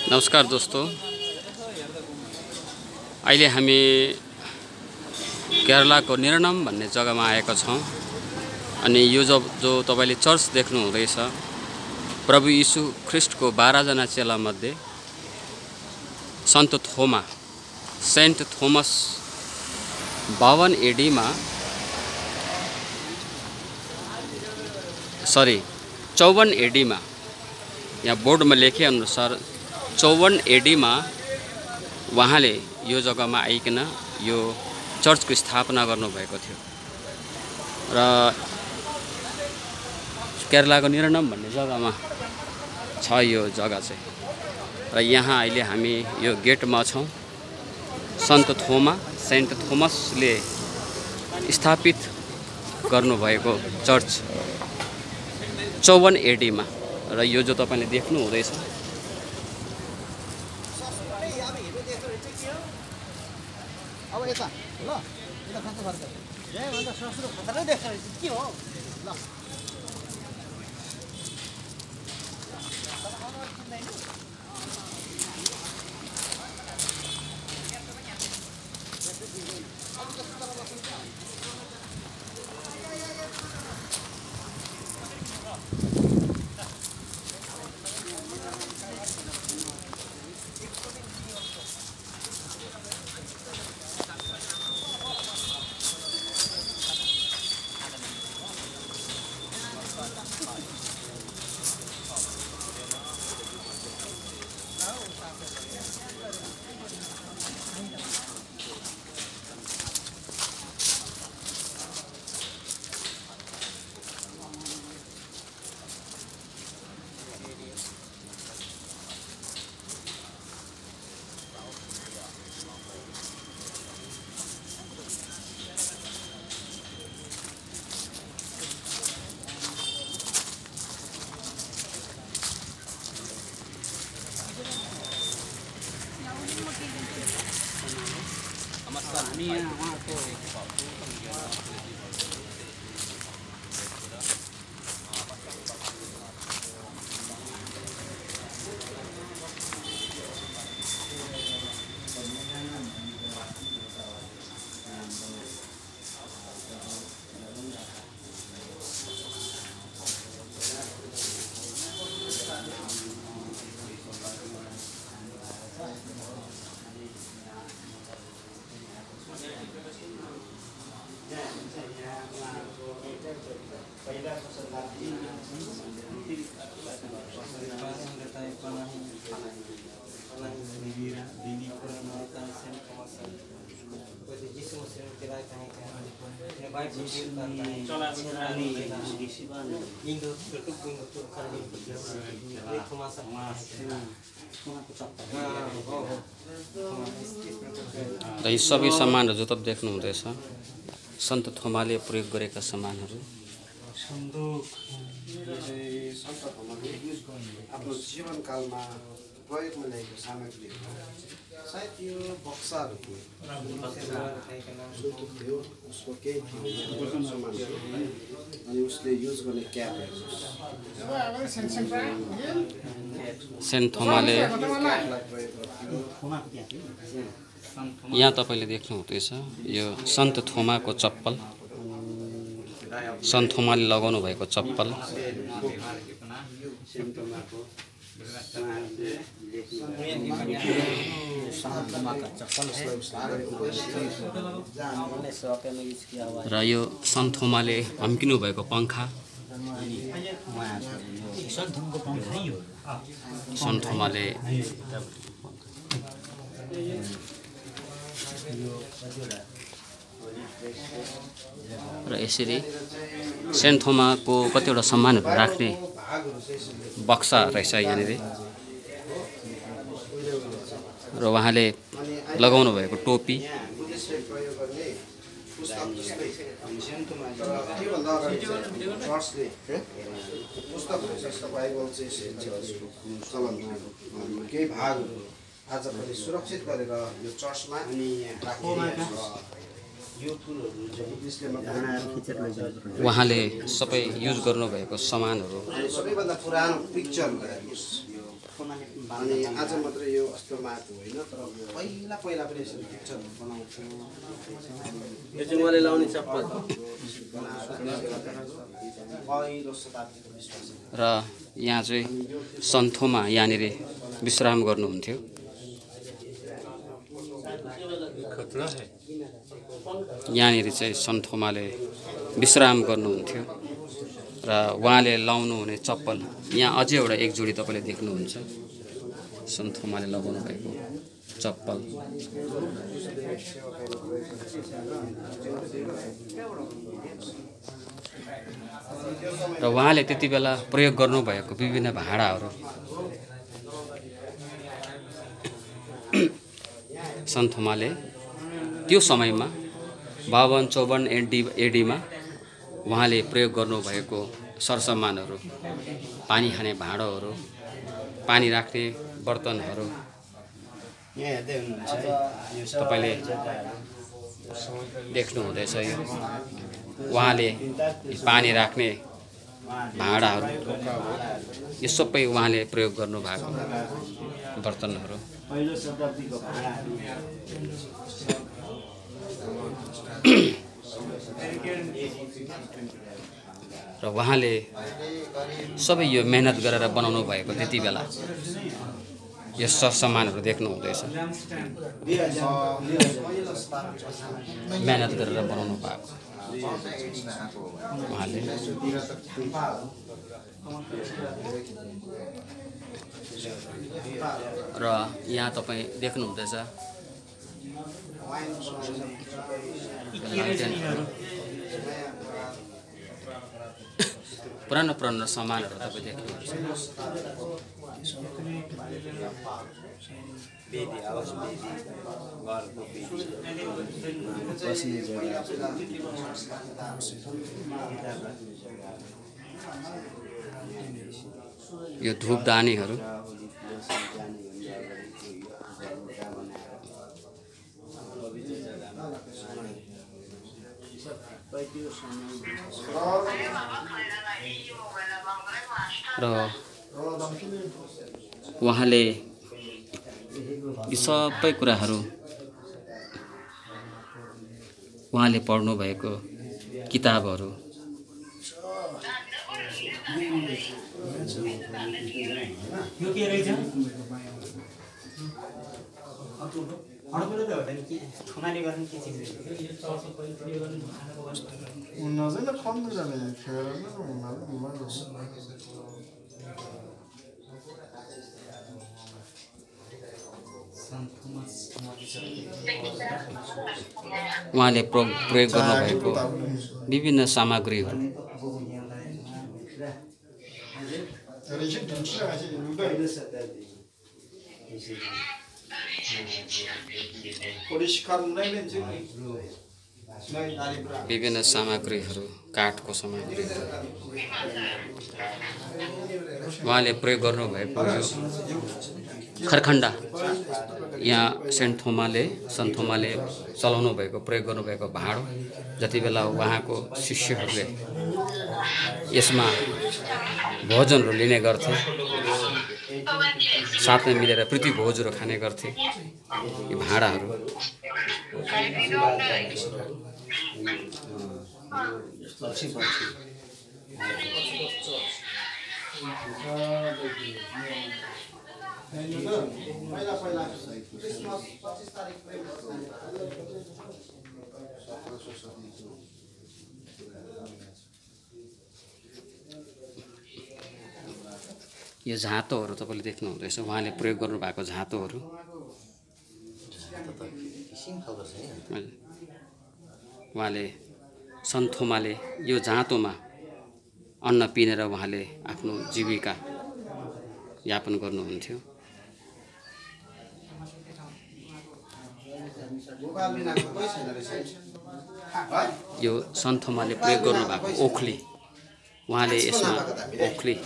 नमस्कार दोस्तों, अहिले हामी केरलाको निरनम भन्ने जग्गामा आएका छौं। अनि यो जो तपाईले चर्च देख्नु हुँदैछ, प्रभु यीशु ख्रीष्टको 12 जना चेला मध्ये सन्त थोमा, सेन्ट थोमस 52 एडी मा 54 एडी मा, यहाँ बोर्डमा लेखे अनुसार 54 एडी मा उहाँले यो जग्गामा आइकन यो चर्चको स्थापना गर्नुभएको थियो। र केरलाको निरनम भन्ने जग्गामा छ यो जग्गा चाहिँ। र यहाँ अहिले हामी यो गेटमा छौं। सन्त थोमा, सेन्ट थोमसले स्थापित गर्नुभएको चर्च 54 एडी मा। र यो जो तपाईले देख्नु हुँदैछ, अब यता ल यता खान्छ भर्छ ए भन्दा ससुरो खतरा देख्छ के हो ल र यी सबै सामानहरु जो तपाईले देख्नु हुँदैछ, सन्त थोमाले प्रयोग गरेका सामानहरु। सन्त थोमाले आफ्नो जीवनकालमा प्रयोगमा ल्याएको सामग्रीहरू सायद यो बक्साहरू थियो, उसको केही थियो सामानहरू, अनि उसले युज गर्ने क्यापहरू। सेन्ट थोमाले यहाँ तपाईले देख्नु हुँदैछ, यो सन्त थोमाको चप्पल, सन्त थोमाले लगाउनु भएको चप्पल। र यो सन्त थोमाले हम्किनु भएको पंखा, सन्त थोमाले र यसरी सेन्ट थोमाको कतिवटा सामानहरु राख्ने बक्सा रहेछ यहाँनिर। र उहाँले लगाउनु भएको टोपी, केही भागहरू आज पनि सुरक्षित गरेर यो चर्चमा उहाँले सबै युज गर्नुभएको सामानहरु सबैभन्दा पुरानो पिक्चर अनि आज मात्रै यो अस्तमा आएको होइन तर पहिला पहिला पनि यसरी पिक्चरहरू बनाउँछु यो चाहिँ मैले लाउने चप्पल पहिलो शताब्दीको विश्वास र यहाँ चाहिँ सन्थोमा यहाँनिर विश्राम गर्नुहुन्थ्यो। यहाँनिर चाहिँ सन्थोमाले विश्राम गर्नुहुन्थ्यो र उहाँले लाउनु हुने चप्पल यहाँ अझै एउटा एक जोडी तपाईँले देख्नुहुन्छ सन्थोमाले लगाउनु भएको चप्पल। र उहाँले त्यति बेला प्रयोग गर्नुभएको विभिन्न भाँडाहरू सन्थोमाले त्यो समयमा 52-54 एडीमा उहाँले प्रयोग गर्नुभएको सरसामानहरू, पानी खाने भाँडोहरू, पानी राख्ने बर्तनहरू तपाईँले देख्नुहुँदैछ। यो उहाँले पानी राख्ने भाँडाहरू यो सबै उहाँले प्रयोग गर्नुभएको बर्तनहरू। पहिलो शताब्दीको भाँडाहरू र उहाँले सबै यो मेहनत गरेर बनाउनु भएको त्यति बेला यो सरसामानहरू देख्नुहुँदैछ मेहनत गरेर बनाउनु भएको उहाँले। र यहाँ तपाईँ देख्नुहुँदैछ पुरानो सामानहरू तपाईँ देख्नुहुन्छ। यो धूपदानीहरू र उहाँले यी सबै कुराहरू उहाँले पढ्नु भएको किताबहरू यो के रहेछ खुमाली गर्ने के चिज उहाँले प्रयोग गर्नुभएको विभिन्न सामग्रीहरू विभिन्न सामग्रीहरू काठको सामग्रीहरू उहाँले प्रयोग गर्नुभएको खरखण्डा यहाँ सन्थोमाले चलाउनु भएको प्रयोग गर्नुभएको भाँडो जति बेला उहाँको शिष्यहरूले यसमा भोजनहरू लिने गर्थे साथमा मिलेर पृथ्वी भोजहरू खाने गर्थे। यी भाँडाहरू यो झाँतोहरू तपाईँले देख्नुहुँदैछ उहाँले प्रयोग गर्नुभएको झाँतोहरू उहाँले सन्थोमाले यो जाँतोमा अन्न पिनेर उहाँले आफ्नो जीविका यापन गर्नुहुन्थ्यो। यो सन्थोमाले प्रयोग गर्नुभएको ओखली उहाँले यसमा ओखली